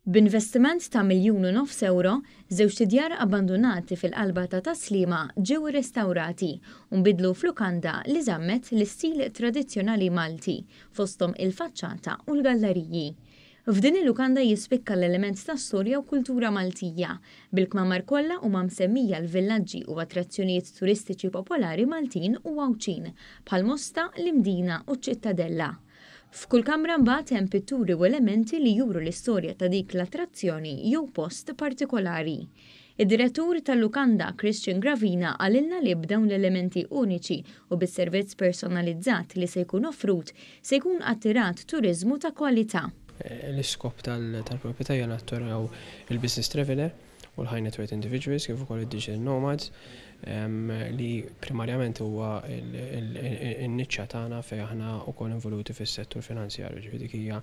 B'investiment ta' 1.5 miljun ewro, żewġt idjar abbandunati fil-qalba ta' Tas-Sliema ġew irrestawrati u nbidlu f'lukanda li żammet l-istil tradizzjonali Malti, fosthom il-faċċata u l-gallariji. F'din il-lukanda jispikka l-element ta' storja u kultura Maltija. Bil-kmamar kollha huma msemmija l-villaġġi u attrazzjonijiet turistiċi popolari Maltin u Għawdxin, bħal Mosta, l-Imdina u ċ-Ċittadella. F'kull kamra mbagħad hemm pitturi u elementi li juru l-istorja ta' dik l-attrazzjoni jew post partikolari. Id-direttur tal-lukanda Christian Gravina qalilna li b'dawn l-elementi uniċi u bis-servizz personalizzat li se jkun offrut se jkun attirat turiżmu ta' kwalità. L-iskop tal-proprjetà hija natturaw il-business traveler u l-high net worth individuals kif ukoll id-digital nomads, li primarjament huwa n-niċċa tagħna fejn aħna wkoll involuti fis-settur finanzjarju, ġifieri dik hija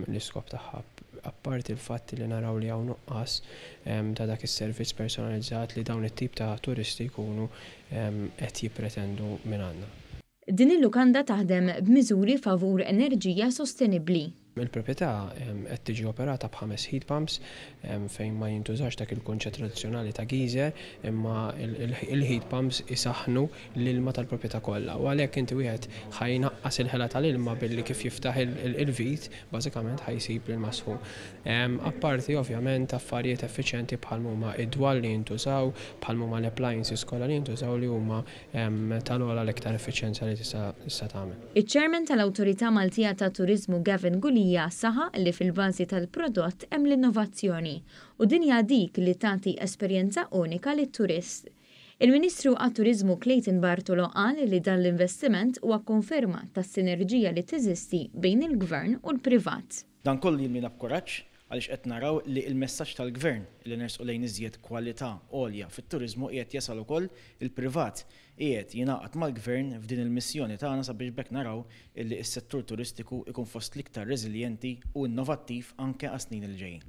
l-iskop tagħha. Apparti l-fatt li naraw li hawn nuqqas ta' dak is-servizz personalizzat li dawn it-tip ta' turisti jkunu qed jippretendu minn għandna. Din il-lukanda taħdem b'miżuri favur enerġija sostenibbli. Il-proprjetà qed tiġi operata b'ħames heat pumps, fejn ma jintużax dak il-kunċett tradizzjonali ta' geyser, imma il-heat pumps isaħħnu l-ilma tal-proprjetà kollha. U għalhekk inti wieħed ħa jnaqqas il-ħela tal-ilma billi kif jiftaħ il-vit, bażikament ħa jsib l-ilma sħun. Apparti ovvjament affarijiet effiċjenti bħal huma id-dwal li jintużaw, bħal huma l-appliances kollha li jintużaw li huma tal-ogħla l-iktar effiċjenza li tista' tagħmel. Iċ-Chairman tal-Awtorità Maltija tat-Turiżmu Gavin Gulia saħaq li fil-bażi tal-prodott hemm l-innovazzjoni u din hija dik li tagħti esperjenza unika lit-turist. Il-Ministru għat-Turiżmu Clayton Bartolo qal li dan l-investiment huwa konferma tas-sinerġija li teżisti bejn il-Gvern u l-privat. Dan kollu jimlina b'kuraġġ għaliex qed naraw li l-messaġġ tal-Gvern li nersqu lejn iżjed kwalità għolja fit-turiżmu qiegħed jasal ukoll il-privat qiegħed jingħaqad mal-Gvern f'din il-missjoni tagħna sabiex b'hekk naraw illi s-settur turistiku jkun fost l-iktar reżiljenti u innovattiv anke għas-snin li ġejjin.